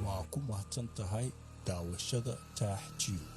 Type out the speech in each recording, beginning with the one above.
Waa ku mahadsan tahay daawashada Taax Tube.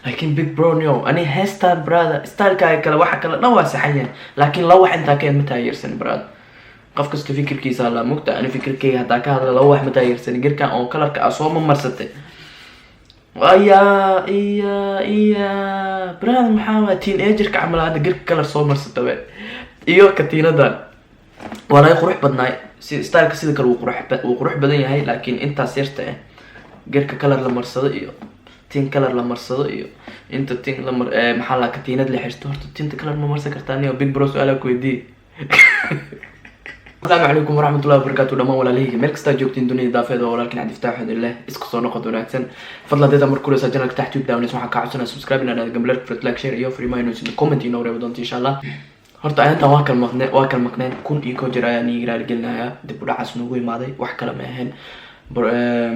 Laakiin big bro, no, ani heestaan, brother, stylekaaga kale, waxa kale dhan waa saxan yahay, laakiin laba wax intaa ka ma taageersan, brother. Qof kasta fikirkiisa la mugta. Ani fikirkeyga haddaa ka hadla, laba wax ma taageersan. Gerkan oo colorka ah soo mamarsatay aya iya iya, brother, maxaa waa teenagerka camal hadda gerka color soo marsata we iyo katiinadan waa laga qurux badnaay. Si styleka sida kale wuu qurux badan yahay, laakiin intaas yarta ah, gerka color la marsado iyo tin color la marsado iyo inta tin la mar, maxaa la katiinad la xirto. Horta tinta color ma marsan kartaa niyo? Big bro, su-aalaa ku weydiiye. Asalaamu calaykum waraxmatullahi wabarakaatu dhammaan walaalahayga meel kastaa joogtiin dunida daafeed. Waa walaalkin Cabdifataax Xudillah. Isku soo noqod wanaagsan. Fadlan dada marka kureysa channelka Tax Tube daawanaysa, waxaan kaa codsanaya subscribe inaad aad gambaleerka furt, like, share iyo free minus comment inoo reebo doonto, insha Allah. Horta ayantan waa kala maqne, waa kala maqneen. 1001 jeer ayaan iiga raaligelinayaa dib u dhacaas noogu imaaday. Wax kale ma ahayn,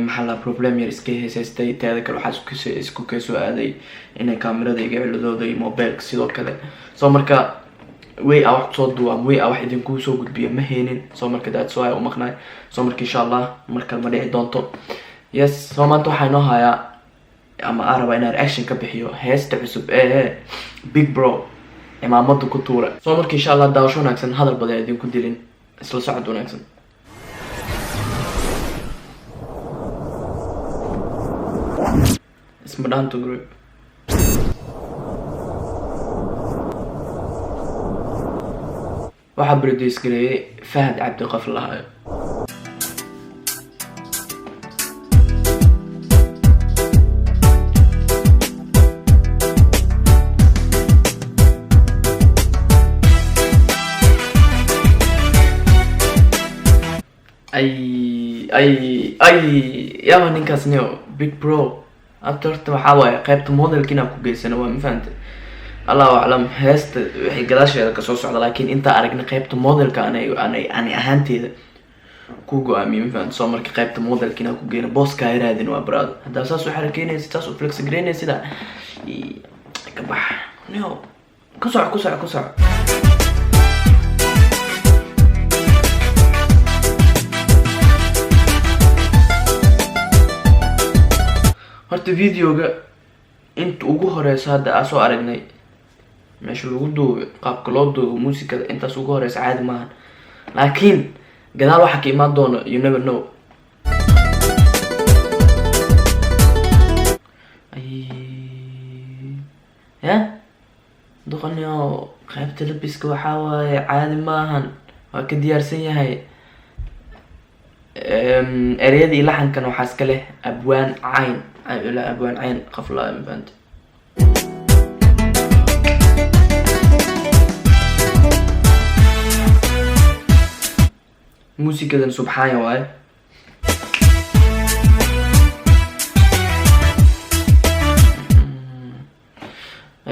maxaa la problem yar iska heesaystay. Teeda kale waxaa isku keesoo aaday inay kaamirada iga ciladooday, mobileka sidoo kale. So marka way a wax kusoo duuba ama way a wax idinkuu soo gudbiya ma heenin. So marka that's why u maqnaay. So marka insha Allah mar kale ma dhici doonto. Yes, so maanta waxaa inoo hayaa ama aan rabaa inaan reaction ka bixiyo heesta cusub ee Big Bro, Cimaamada Ku Tuura. So marka insha Allah daawasho wanaagsan, hadal badan idinku dilin, isla socod wanaagsan. Isma Dhaanto Group. Waxaa produce gareeyay Fahad Cabdiqaf lahayo. Ay ay ay, yaaba ninkaas niyo. Big bro, abta horta waxaa waaye qaybta modelka inaan ku geysano waa, ma fahante? Allahu aclam heesta waxay gadaasheeda kasoo socda, laakiin intaa aragna qaybta modelka anay ahaanteeda ku go-aamiye, ma fahante? Soo marka qaybta modelka inaan ku geyno booskaa raadin waa, brother. Haddaa saas u xarakeynaysa, saas u flex gareynaysa, ka bax niyo. Ku soco, ku soco, ku soco. Horta videoga inta ugu horeyso hadda aa soo aragnay, meesha lagu duubay, qaabka loo duubo, muusikada, intaas ugu horeysa caadi maahan, laakiin gadaal waxaa ka imaan doona, you never know. Ay ya doqonyo, qaybta labiska waxaa waaye caadi maahan, waa ka diyaarsan yahay. Ereyada iyo laxankan waxaa iska leh Abwaan Cayn, ila Abwaan Cayn qafla, ma fahante? Muusikadan subxaanya waaye.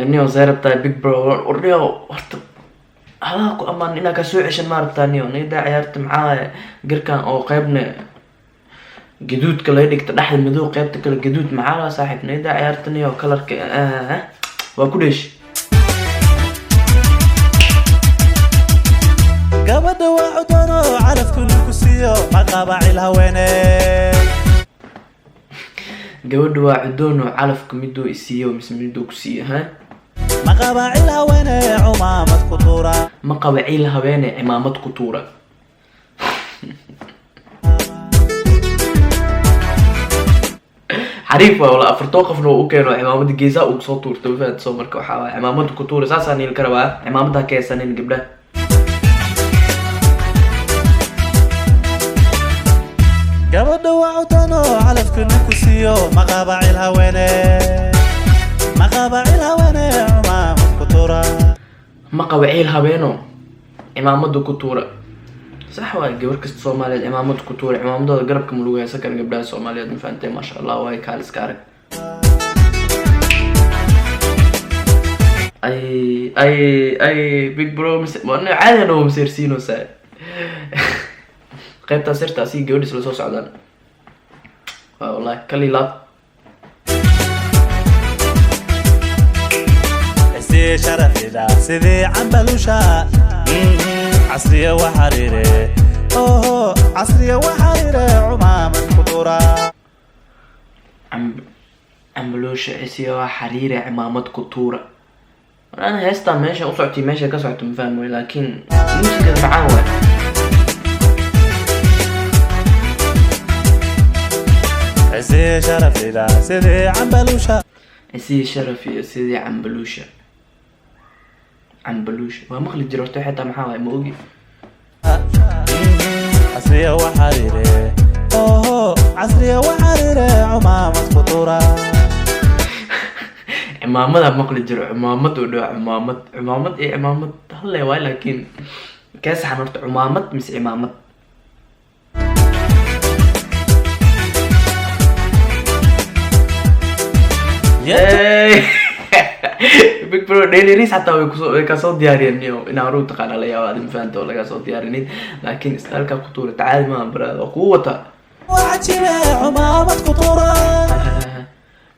Niyo, see rabtaa, big bro? Warniyo, horta hadaha ku amaan inaa kaa soo ceshan ma rabtaa? Niyo, nigdaa ciyaarta maxaa garkan oo qaybna gaduudka laga dhigta, dhexda madow, qaybta kale gaduud, maxaa laa saaxiib? Nigdaa ciyaarta niyo, colorka waa ku dheesh. Gabadha waa cudano, calafku ninku siiyo ma qabacil haweene. Gabadha waa cudoon oo calafka miduu isiiyo mise miduu ku siiyo, ha? Ma qabacil haweene, cumaamad ku tuura. Ma qaba ciil habeene, cimaamad ku tuura. Xariif waa wala. Afartoo qofna uu u keeno, cimaamada geesaa uu soo tuurta, ma soo marka waxaa waay cimaamada ku tuura, saasaa niil ka rabaa. Cimaamada ha ka heesanin gabdhaha. Gabadha waa cudano, calafku ninku siiyo ma qabacil haweene, ma qabacil haweene, cumaamad ku tuura. Ma qaba ciil habeeno, cimaamada ku tuura, sax waay. Gabar kasta Soomaaliyeed cimaamada ku tuura, cimaamadooda garabka ma lagu haysan kara gabdhaha Soomaaliyeed, ma fahantay? Maasha Allah waay, kaal iska arag. Ay ay ay, big bro, mise caadi anoo maseersiinaysaa qaybtaa sirta asiga gabadhiis la soo socdaan waa wallahi kali laab. Isii sharafida sidii cambalusha, casriya wa xariire. Oho, casriya waxariire, cumaamad ku tuura. Cambaluusha cisiya waa xariire, cimaamad ku tuura. Ana heestaa meesha u socotay, meesha ka socoto ma fahmoy, laakiin muusikada macaan waay. Cisii sharafida sidii cambaluusha. Sidii sharaf iyo sidii cambaluusha. Cambaluusha waa maqli jira horta, xitaa maxaa waay ma ogi. Casriya waxariire, oho, casriya waxariire, cumaamad ku tuura. Cimaamada maqli jiro, cimaamad u dhaw, cimaamad, cimaamad iyo cimaamad halle waay, laakiin kee saxan horta, cumaamad mise cimaamad? Hey! Big bro, Daily Race xataa way kasoo diyaariyeen niyo inaa ruu taqaana la yaaba adin fahanto laga soo diyaarinin, laakiin styleka ku tuura caadi maaha, brother, waa kugu wata. Wacajibe, cumaamad ku tuura.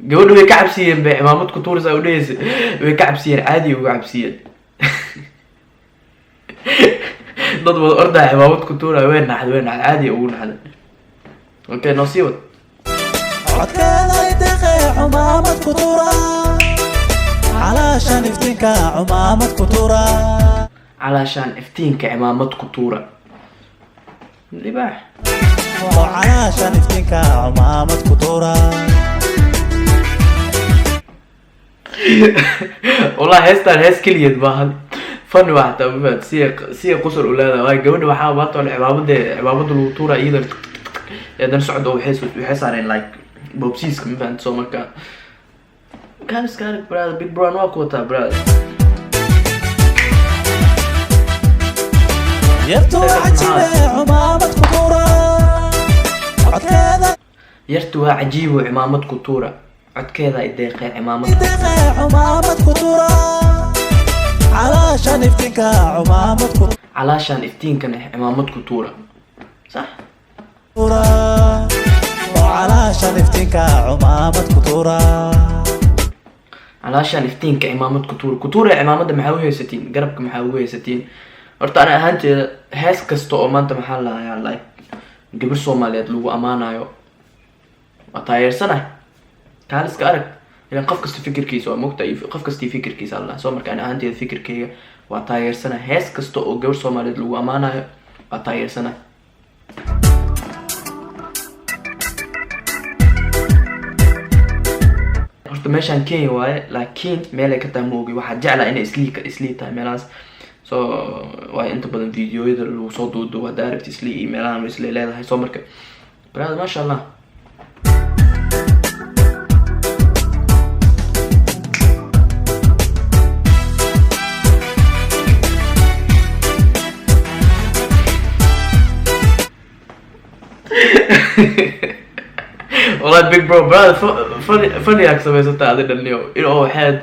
Gabadha way ka cabsiyeen bay, cimaamad ku tuuraysaa u dhehaysa, way ka cabsiyeen, caadi uga cabsiyeen. Dad wada ordaya cimaamad ku tuuraya, way naxday, way naxday, caadi ugu naxday. Okay, noo sii wad. Codkeeda ideqe, cumaamad ku tuura, calaashan iftiinka, cumaamad ku tuura. Calaashaan iftiinka, cimaamad ku tuura, libaax. Oo calaashan iftiinka, cumaamad ku tuura. Wallahi heestaan hees keligeed maahan, fani waa xataa mafahat siya qosol u leedahay. Waayo gabadha waxaa maanta ole cimaamade, cimaamada lagu tuura iyada haddana socod oo waxay saareen like boobsiiska, ma fahanti? Soo marka kaaliska arag, brother, big bro waa ku wataa, brother. Yartu cajibe, cumaamad ku tuura, codkeeda. Yartu waa cajiibo, cimaamad ku tuura, codkeeda ay deeqee, cimaamad. Ideqe, cumaamad ku tuura, calaashan iftiinka, cumaamad ku Calaashaan iftiinkan eh, cimaamad ku tuura, sax. tuura. Oo calaashan iftiinka, cumaamad ku tuura. Calaashaan iftiinka, cimaamad ku tuura, ku tuura. Cimaamada maxaa u haysatiin garabka? Maxaa ugu haysatiin horta? Ana ahaanteeda hees kasta oo maanta maxaa lahayaa like gabar Soomaaliyeed lagu ammaanayo waa taageersanahay. Kaaliska arag, ilan qof kasta fikirkiisa waa mogta, qof kastii fikirkiisa allah. Soo marka ana ahaanteeda fikirkeyga waa taageersanahay. Hees kasta oo gabar Soomaaliyeed lagu ammaanayo waa taageersanahay. Horta meeshaan Kenya waaye, laakiin meelay ka tahay ma ogi. Waxaa jeclaa inay Islii tahay meelahaas. So waayo inta badan videoyada lagu soo duuduubo haddaa aragti Islii iyo meelahan Islii leedahay. So marka, brother, maasha Allah. Wallahi big bro, brother, funny funny aad samaysata adi dhan iyo inuu waxaad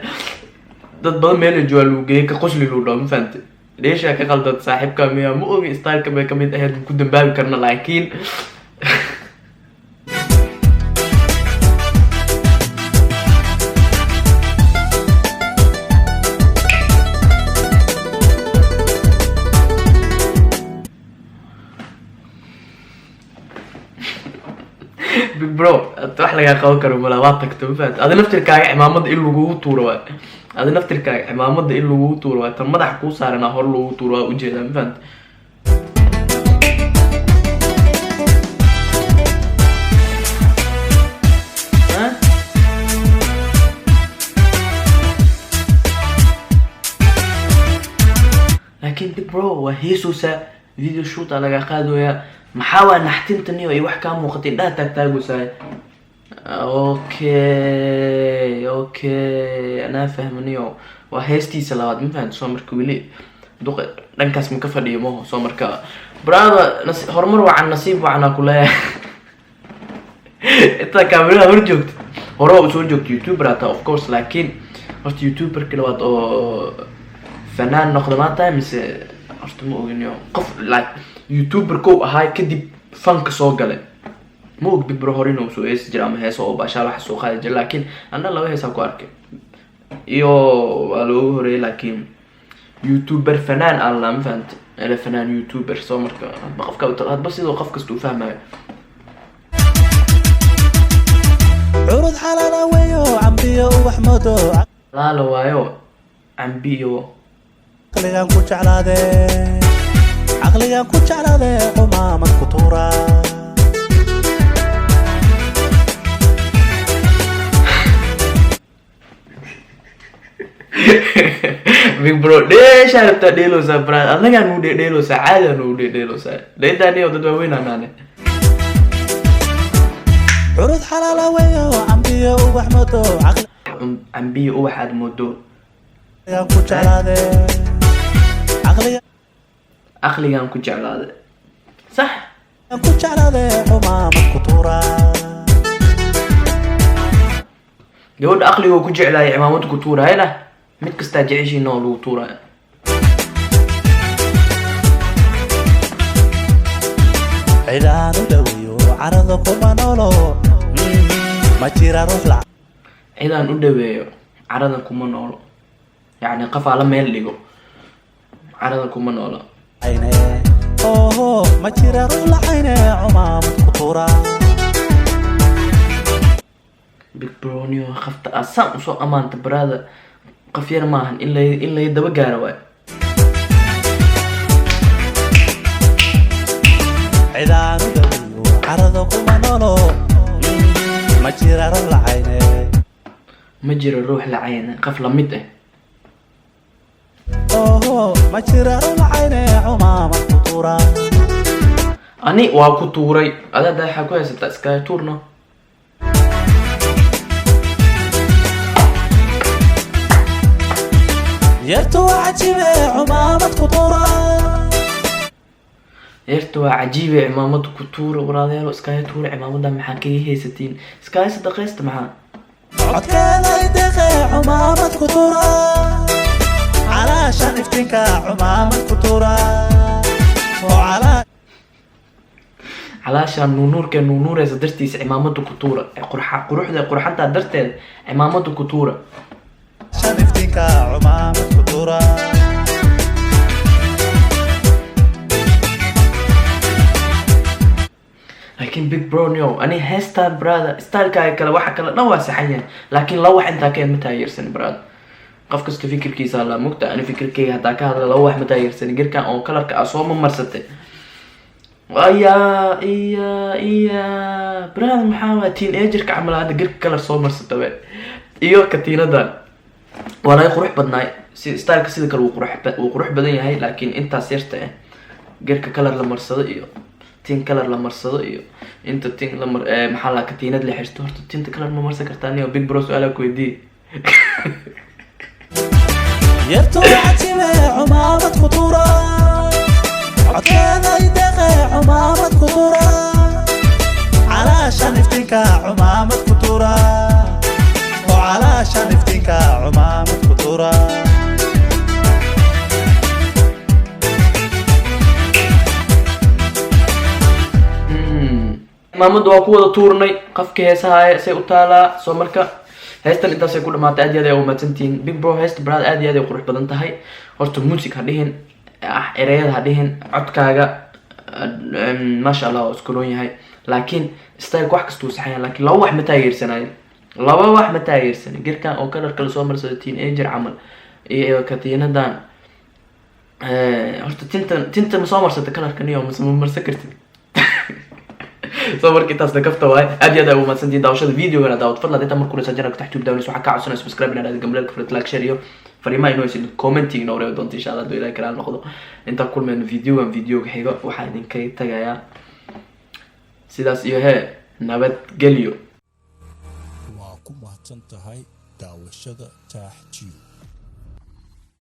dad badan meel jooga lagu geeyay ka qosli lagu dhaho, ma fahantay? Dheeshaa ka qaldan saaxiibka miya, ma ogi, styleka bay kamid ahayd, ku dambaabi karna, laakiin big bro wax lagaa qaban karo mala, waa tagto, ma fahanti? Adi naftirkaaga cimaamada in lagugu tuuro waay, adi naftirkaaga cimaamada in lagugu tuuro waay, tan madaxa kuu saarana hor lagugu tuuro waa ujeedaa, ma fahanti? Ha? Laakiin big bro waa heesoosaa, video shoot aa lagaa qaadooyaa. Maxaa waa naxtinta niyo iyo wax kaa muuqatay, indhaha taagtaagoosaa? Okay, anaa fahmaniyo, waa heestiisa labaad, ma fahanti? Soo marka weli duqa dhankaas ma ka fadhiyo maho. Soo marka, brother, horumar wacan, nasiib wacan aa ku leeyahay. Intaa kaamirada hor joogta, hore waa usoo joogta youtuber hataa, of course, laakiin horta youtuberka labaad oo fanaan noqda maa tahay mise? Horta ma oginiyo, qof like youtuber kow ahaay kadib fanka soo galay ma og. Big bro hore inuu soo heesi jira ama heesa oo baashaal waxa soo qaadi jira, laakiin anna laba heesaa ku arkay iyo waa loogu horeeyay, laakiin youtuber fanaan alla, ma fahanta? Ele fanaan, YouTuber. Soo marka hadba qofka, hadba sidoo qof kasta u fahmayo. Curud xalaala weeyo, cambiyo ubax moodo. Laala waayo, cambiyo. Caqligan ku jeclaade, caqligan ku jeclaade, cumaamad ku tuura. Big bro, dheeshaa rabtaa, dheeloosaa brad, anagaa nugu dheedheeloosaa, caadigaa nugu dheedheeloosaa dheedaaniyo dad waaweyn anaane. Curud xalaala weeyo, cambiyo ubax moodo. Cambiyo ubaxaad moodo. Caqligan ku jeclaade, caqligan Caqligaan ku jeclaaday, sax. ku jeclaade, cumaamad ku tuura. Gabadha aqligoo ku jeclaaya, cimaamad ku tuuraayana, mid kastaa jeceshiina oo lagu tuuraya. Cidaan u dhaweeyo carada kuma noolo, ma jira ruux la Cidaan u dhaweeyo caradan kuma noolo, yacni qafaa la meel dhigo, caradan kuma noolo. Cayne oho, ma jira ruux la cayne, cumaamad ku tuura. Big bronio, qafta asaan usoo amaanta baraada, qaf yar maahan in lay daba gaaro waay. Cidaan u dhaweeyo carada kuma noolo, ma jira ruux la cayne. Ma jiro ruux la cayna, qaf lamid ah. Oho, ma jira ruux la cayne, cumaamad ku tuura. Ani waa ku tuuray, adaa waxaa ku haysataa iskaga tuurno. Yartu waa cajibe, cumaamad ku tuura. Eerta waa cajiibe, cimaamada ku tuura. Walaadeelo, iskaga tuura cimaamada, maxaa kaga haysatiin? Iskaga sadaqaysta, maxaa? Codkeeda ideeqe, cumaamad ku tuura, calaashan iftiinka, cumaamad ku tuura oo calaa Calaashaa nuunuurkee nuunuureysa dartiisa cimaamada ku tuura. Qurxa, quruxda qurxantaa darteed cimaamada ku tuura. Shan iftiinka, cumaamad ku tuura. Laakiin big bro no, ani heestaan brother, stylekaaga kale, waxa kale dhan waa saxan yahay, laakiin laba wax intaa keen ma taageersan brother. Qof kasta fikirkiisa la mugta, ani fikirkeyga haddaa ka hadla, laba wax ma taageersan: girkan oo kalarka ah soo ma marsatay aya iya brother, maxaa waa teenagerka camal hadda girka kalar soo marsata we, iyo katiinadan waa laga qurux badnaay. Si styleka sida kale wuu qurux badan yahay, laakiin intaas yarta ah, girka kalar la marsado iyo tin kalar la marsado iyo inta tin la mar maxaa la katiinad la xirto. Horta tinta kalar ma marsan kartaa niyo? Big bro, su-aalaa ku weydiiye. Yartu waa cajibe, cumaamad ku tuura, codkeeda ideeqe, cumaamad ku tuura, calaashan iftiinka, cumaamad ku tuura oo calaashan iftiinka, cumaamad ku tuura. Cimaamada waa ku wada tuurnay, qafka heesaha say u taalaa. Soo marka heestan intaasay ku dhamaatay. Aad iyo aad ay umahadsantihiin. Big bro, heesta brother aad iyo aad ay qurux badan tahay. Horta music ha dhihin, ereyada ha dhihin, codkaaga maasha Allah waa isku roon yahay, laakiin styleka wax kastuu saxan yahay, laakiin laba wax ma taageersanayo, laba wax ma taageersanin: girkan oo kalar kale soo marsado teenager camal iyo katiinadan. Horta tinta ma soo marsata kalarka niyo mase ma marsan kartid? Soo marka intaasna kafta waay. Aad iyo aad ay ugu mahadsantihiin daawashada videogana daawad. Fadlan intaa markuu dhasa channelka Tax Tube daawanayso, waxaa kaa codsanaya subscribe inaad aad gambaleelka furad, like, share iyo fariimaha inoo haysid, commenting inoo reebi doonto insha Allah hadduu Ilahay kalaal noqdo. Intaan kulmayno videogan videoga xigo, waxaa idinkaga tagayaa sidaas iyo hee nabadgelyo. Waa ku mahadsan tahay daawashada Taax Tube.